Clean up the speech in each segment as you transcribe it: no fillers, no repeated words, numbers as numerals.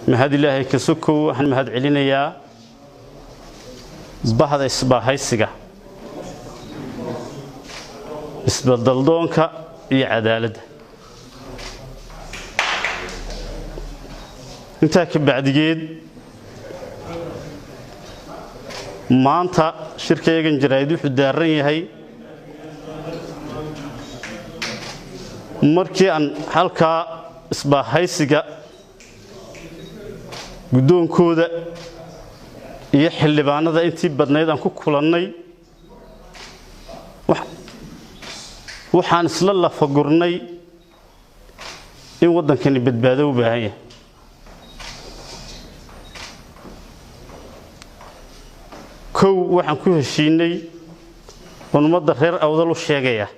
Mahad Ilaahay ka sokow, waxaan mahad celinayaa bahda isbaahaysiga isbeddeldoonka iyo cadaaladda. Intaa ka bacdigeed, maanta shirkayagan jaraa'id wuxuu daaran yahay markii aan halkaa isbaahaysiga guddoonkooda iyo xildhibaanada intii badnayd aan ku kulannay, waxaan isla lafagurnay in waddankani badbaado u baahan yahay. Kow, waxaan ku heshiinay oon ummadda reer Awdal u sheegaya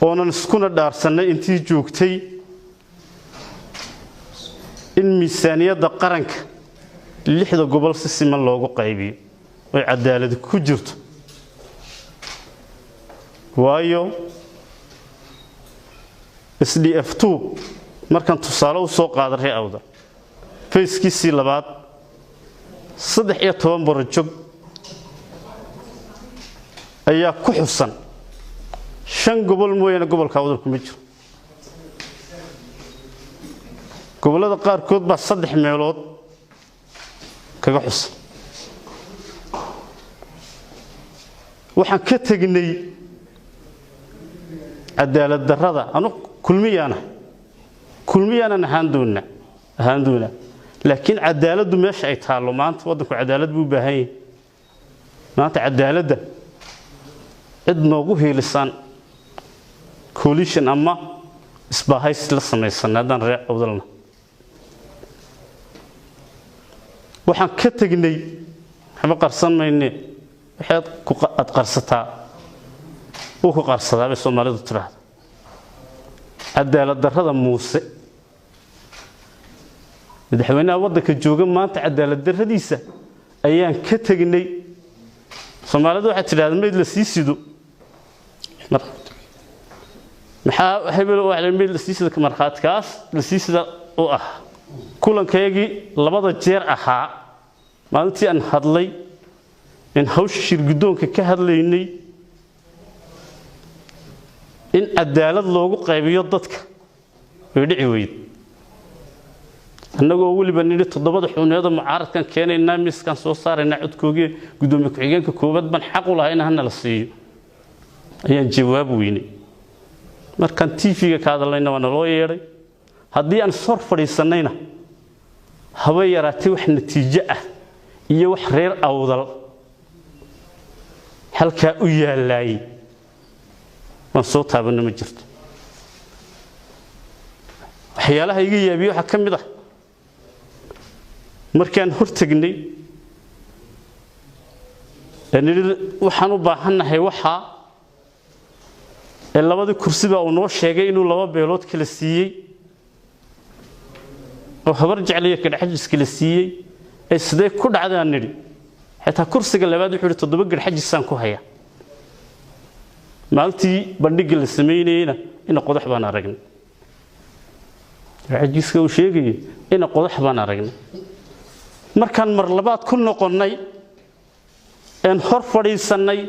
oonan iskuna dhaarsannay intii joogtay in miisaaniyadda qaranka lixda gobol si siman loogu qaybiyo oy cadaalad ku jirto, waayo SDF 2 markaan tusaale u soo qaada reer Awdal, phase-kiisii labaad 13 project ayaa ku xusan. Shan gobol mooyaane gobolka Awdal kuma jiro. Gobollada qaarkood baa saddex meelood kaga xusan. Waxaan ka tegnay cadaalad darrada. Anu Kulmiyaana, Kulmiyaanan ahaan doonaa, laakiin cadaaladdu meesha ay taallo maanta, waddanku cadaalad buu u baahan yahay. Maanta cadaaladda cid noogu hiilisaan coalition ama isbaahays la samaysanay haddaan reer Awdalna. Waxaan ka tegnay, waxba qarsan mayne, waxaad aad qarsataa wuu ku qarsadaa bay Soomaalidu tidhaahda. Cadaalad darrada Muuse, madaxweynaha waddanka jooga maanta, cadaalad darradiisa ayaan ka tegnay. Soomaalidu waxay tidhahda mayd la sii sido maxaa hebel, waa mayd la sii sido markhaatikaas la sii sida u ah. Kulankayagii labada jeer ahaa, maalintii aan hadlay in hawsha shirguddoonka ka hadlaynay in cadaalad loogu qaybiyo dadka, way dhici weyd. Annagoo weliba nidhi toddobada xubneeda mucaaradkan keenaynaa, miiskaan soo saaraynaa, codkoogii guddoomiye ku-xigeenka koowaad baan xaq u lahaa in hana la siiyo, ayaan jawaab weynay. Markaan TV-ga ka hadalnayna waa naloo yeedhay. Haddii aan sor fadhiisannayna, haba yaraatay wax natiijo ah iyo wax reer Awdal halkaa u yaalaayey waan soo taabanno ma jirto. Waxyaalaha iga yaabiye waxaa ka mid ah markaan hor tegnay ee nidhi waxaan u baahannahay waxaa ee labadii kursiba uu noo sheegay inuu laba beelood kala siiyey oo Habar Jecliya Garxajis kala siiyey. Ee sidee ku dhacdaan nidhi, xitaa kursiga labaad wuxuu yidhi toddoba Garxajisaan ku haya. Maalintii bandhigga la samaynayeyna ina Qodax baan aragnay, Garxajiska uu sheegayay ina Qodax baan aragnay. Markaan mar labaad ku noqonnay een hor fadhiisannay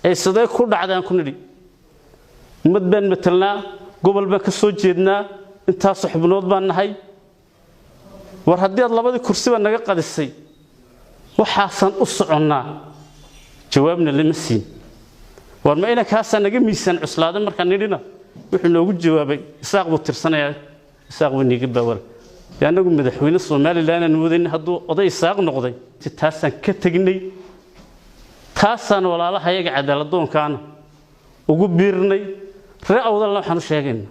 ee sidee ku dhacdaan ku nidhi, ummad baan matelnaa, gobol baan ka soo jeednaa, intaasoo xubnood baan nahay, war haddii aad labadii kursiba naga qadisay waxaasaan u soconnaa, jawaabna lama siin. War ma inankaasaa naga miisaan cuslaaday? Markaan nidhina wuxuu noogu jawaabay Isaaq buu tirsanayaa, Isaaq buu niiga baawar. Dee annagu madaxweyne Somaliland aan moodayna hadduu oday Isaaq noqday. Taasaan ka tegnay, taasaan walaalahayaga cadaaladoonkaana ugu biirnay. Reer Awdalna waxaan u sheegaynaa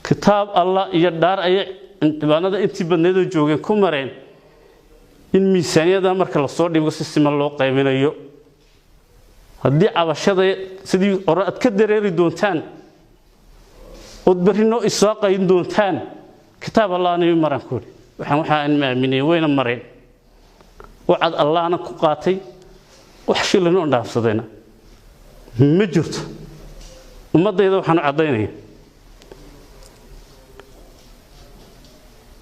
kitaab Allah iyo dhaar ayay xildhibaanada intii badnaydoo joogeen ku mareen in miisaaniyada marka lasoo dhigo si siman loo qaybinayo. Haddii cabashada sidii hore aad ka dareeri doontaan ood berri noo isoo qayn doontaan, kitaab Allahna ii maran ku idhi. Waxaan ma aaminay, wayna mareen. Wacad Allahna ku qaatay, wax shilin oo dhaafsadayna ma jirto. Ummaddayda waxaan u caddaynaya,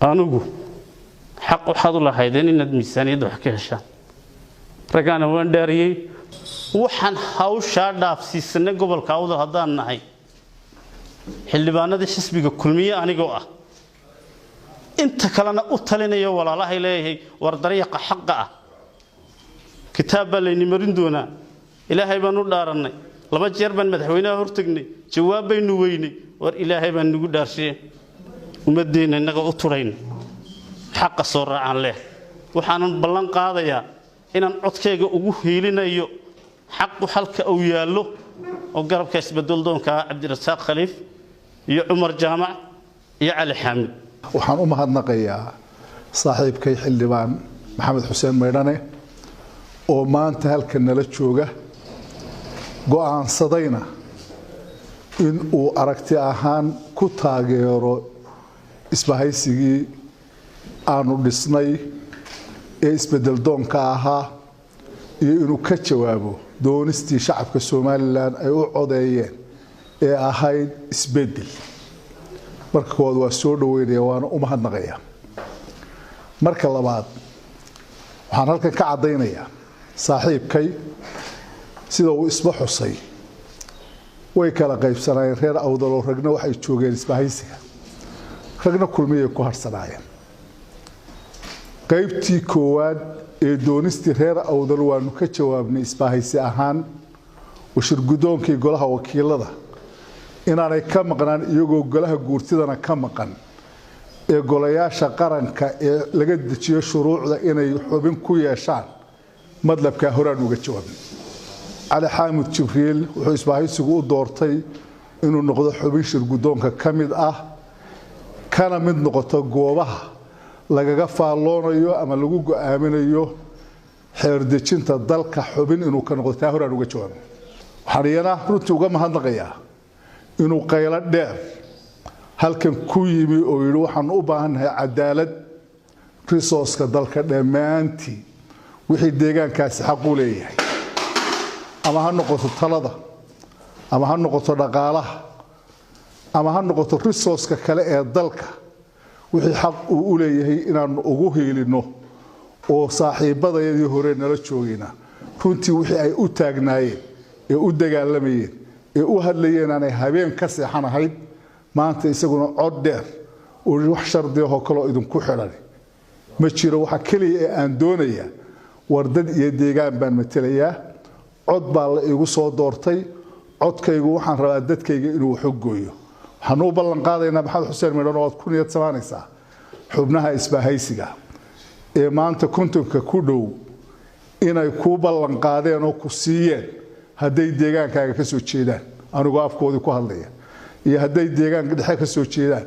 anigu xaq waxaad u lahaydeen inaad miisaaniyadda wax ka heshaan. Raggaana waan dhaariyey. Waxaan hawshaa dhaafsiisanay gobolka Awdal haddaan nahay xildhibaanadii xisbiga Kulmiye, anigoo ah inta kalena u talinayo walaalahay leeyahay, war dariiqa xaqa ah kitaab baa layni marin doonaa. Ilaahay baan u dhaarannay, 2 jeer baan madaxweynaha hortagnay, jawaab baynu weynay. War Ilaahay baan nagu dhaarshiye, ummadeenna innaga u turayna xaqa soo raacaan leh. Waxaanan ballan qaadayaa inaan codkayga ugu hiilinayo xaqu halka uu yaallo oo garabka isbedel doonka Cabdirasaaq Khaliif iyo Cumar Jaamac iyo Cali Xaamid. Waxaan u mahadnaqayaa saaxiibkay xildhibaan Maxamed Xuseen Maydhane oo maanta halkan nala jooga, go'aansadayna in uu aragti ahaan ku taageero isbahaysigii aanu dhisnay ee isbedel doonka ahaa, iyo inuu ka jawaabo doonistii shacabka Somaliland ay u codeeyeen ee ahayd isbedel. Marka koowaad waa soo dhaweynaya, waana u mahadnaqaya. Marka labaad, waxaan halkan ka caddaynayaa saaxiibkay sida uu isba xusay, way kala qaybsanaayeen reer Awdaloo. Ragna waxay joogeen isbahaysiga, ragna Kulmiyay ku harhsanaayeen. Qaybtii koowaad ee doonistii reer Awdal waanu ka jawaabnay isbahaysi ahaan, oo shirgudoonkii golaha wakiilada inaanay ka maqnaan, iyagoo golaha guurtidana ka maqan, ee golayaasha qaranka ee laga dejiyo shuruucda inay xubin ku yeeshaan, madlabkaa horaan uga jawaabnay. Cali Xaamud Jibriil wuxuu isbahaysigu u doortay inuu noqdo xubin shirgudoonka ka mid ah, kana mid noqoto goobaha lagaga faalloonayo ama lagu go'aaminayo xeerdejinta dalka, xubin inuu ka noqdo. Taa horaan uga jawaabnay. Waxaan iyana runtii uga mahadnaqayaa inuu qaylo dheer halkan ku yimi oo yidhi waxaanu u baahannahay cadaalad, resource-ka dalka dhammaantii wixii deegaankaasi xaq u leeyahay, ama ha noqoto talada, ama ha noqoto dhaqaalaha, ama ha noqoto resource-ka kale ee dalka, wixii xaq uu u leeyahay inaanu ugu hiilino. Oo saaxiibadayadii hore nala joogayna runtii wixii ay u taagnaayeen ee u dagaalamayeen ee u hadlayeen aanay habeen ka seexanahayd, maanta isaguna cod dheer oo wax shardi ahoo kaloo idinku xidhan ma jiro. Waxa keliya ee aan doonayaa, war dad iyo deegaan baan matelayaa, cod baa la igu soo doortay, codkaygu waxaan rabaa dadkayga inuu wax u gooyo. Waxaanu u ballan qaadaynaa Maxamed Xuseen Midhan oo aad ku niyad samaanaysaa xubnaha isbahaysiga ee maanta 50-ka ku dhow inay kuu ballan qaadeen oo ku siiyeen, hadday deegaankaaga ka soo jeedaan, anigoo afkoodii ku hadlaya, iyo hadday deegaan dhexe ka soo jeedaan,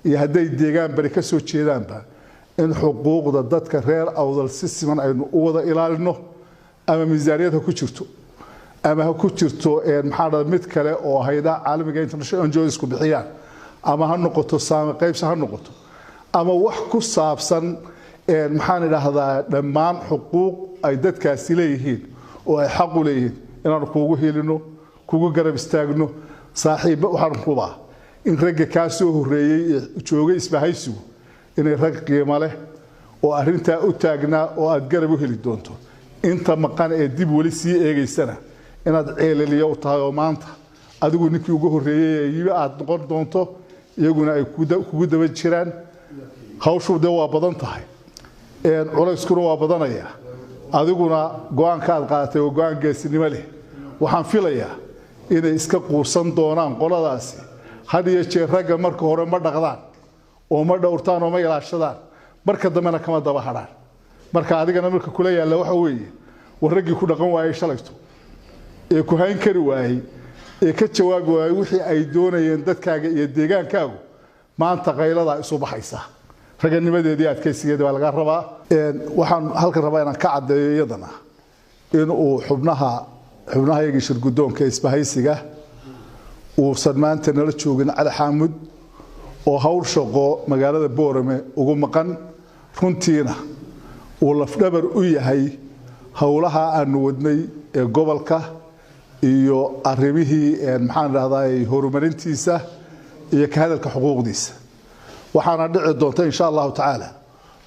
iyo hadday deegaan bari ka soo jeedaanba, in xuquuqda dadka reer Awdal si siman aynu u wada ilaalino, ama miisaaniyad ha ku jirto, ama ha ku jirto maxaa dhada mid kale oo haydaha caalamiga international NGOs ku bixiyaan, ama ha noqoto saami qaybsi ha noqoto, ama wax ku saabsan maxaan idhaahdaa dhammaan xuquuq ay dadkaasi leeyihiin oo ay xaq u leeyihiin, inaanu kuugu hilino, kugu garab istaagno. Saaxiibba, waxaan hubaa in ragga kaa soo horreeyey ee joogay isbahaysigu inay rag qiimo leh oo arrintaa u taagnaa oo aad garab u heli doonto. Inta maqan ee dib weli sii eegaysana inaad ceelaliya u tahay, oo maanta adigu ninkii ugu horreeyey ee yimi aad noqon doonto, iyaguna ay kugu daba jiraan. Hawshu dee waa badan tahay, culayskuna waa badanaya. Adiguna go'aanka aad qaadatay waa go'aan geesinimo leh. Waxaan filayaa inay iska quusan doonaan qoladaasi. Had iyo jeer ragga marka hore ma dhaqdaan oo ma dhowrtaan oo ma ilaashadaan, marka dambena kama daba hadhaan. Marka adigana marka kula yaalla waxa weeye, war raggii ku dhaqan waayey shalayto ee ku hayn kari waayey ee ka jawaabi waayey wixii ay doonayeen dadkaaga iyo deegaankaagu, maanta qayladaa isu baxaysa. Raganimadeedii adkaysigeeda baa laga rabaa. Waxaan halkan rabaa inaan ka caddeeyo iyadana in uu xubnahayagii shirguddoonka isbahaysiga uusan maanta nala joogin Cali Xaamud oo hawl shaqo magaalada Boorame ugu maqan, runtiina uu lafdhabar u yahay howlaha aanu wadnay ee gobolka. Iyo arrimihii, maxaan idhahdaa, horumarintiisa iyo ka hadalka xuquuqdiisa. Waxaana dhici doonta, insha Allahu tacaala,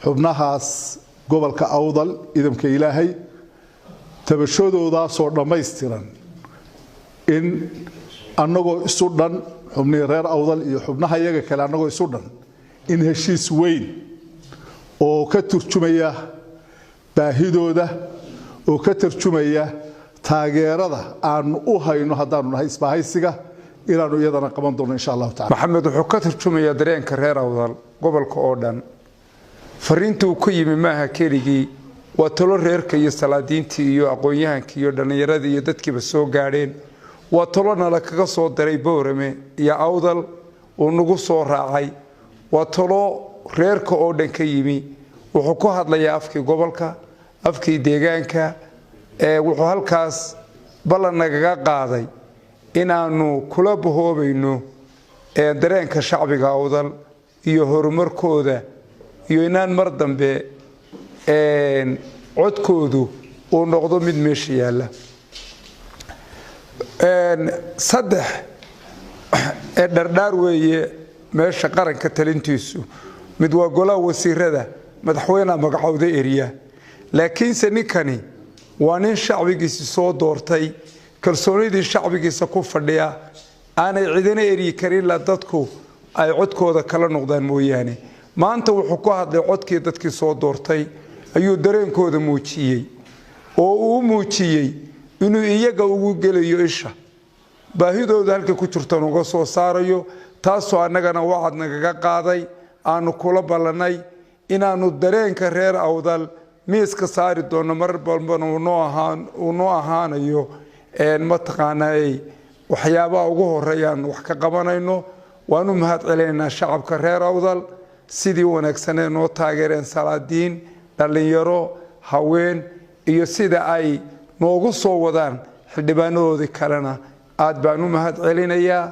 xubnahaas gobolka Awdal, idamka Ilaahay, tabashadoodaasoo dhammaystiran in annagoo isu dhan, xubnihii reer Awdal iyo xubnaha iyaga kale, annagoo isu dhan, in heshiis weyn oo ka turjumaya baahidooda oo ka tarjumaya taageerada aanu u hayno haddaanu nahay isbahaysiga inaanu iyadana qaban doono, insha Allahu tacala. Maxamed wuxuu ka tarjumayaa dareenka reer Awdal, gobolka oo dhan. Fariintuu ku yimi maaha keligii, waa talo reerka iyo salaadiintii iyo aqoon-yahankii iyo dhallinyaradii iyo dadkiiba soo gaadheen. Waa talo nala kaga soo diray Boorame iyo Awdal uu nagu soo raacay. Waa talo reerka oo dhan ka yimi. Wuxuu ku hadlayaa afkii gobolka, afkii deegaanka. Wuxuu halkaas ballan nagaga qaaday inaannu kula bahoobayno dareenka shacbiga Awdal iyo horumarkooda iyo inaan mar dambe codkoodu uu noqdo mid meesha yaalla. Saddex ee dhardhaar weeye meesha qaranka talintiisu. Mid waa golaha wasiirada, madaxweynea magacowda eriya, laakiinse ninkani waa nin shacbigiisi soo doortay, kalsoonidii shacbigiisa ku fadhiya, aanay cidina eryi karin ilaa dadku ay codkooda kala noqdaan mooyaane. Maanta wuxuu ku hadlay codkii dadkii soo doortay ayuu dareenkooda muujiyey, oo uu muujiyey inuu iyaga ugu gelayo isha, baahidooda halkay ku jirtan uga soo saarayo. Taasoo annagana wacad nagaga qaaday, aanu kula ballannay inaannu dareenka reer Awdal miiska saari doono, mar walbana uu noo ahaanayo mataqaanaa waxyaabaha ugu horeeyaan wax ka qabanayno. Waanu mahad celinaynaa shacabka reer Awdal sidii wanaagsanee noo taageereen, salaadiin, dhallinyaro, haween, iyo sida ay noogu soo wadaan xildhibaanadoodii kalena. Aad baan u mahad celinayaa.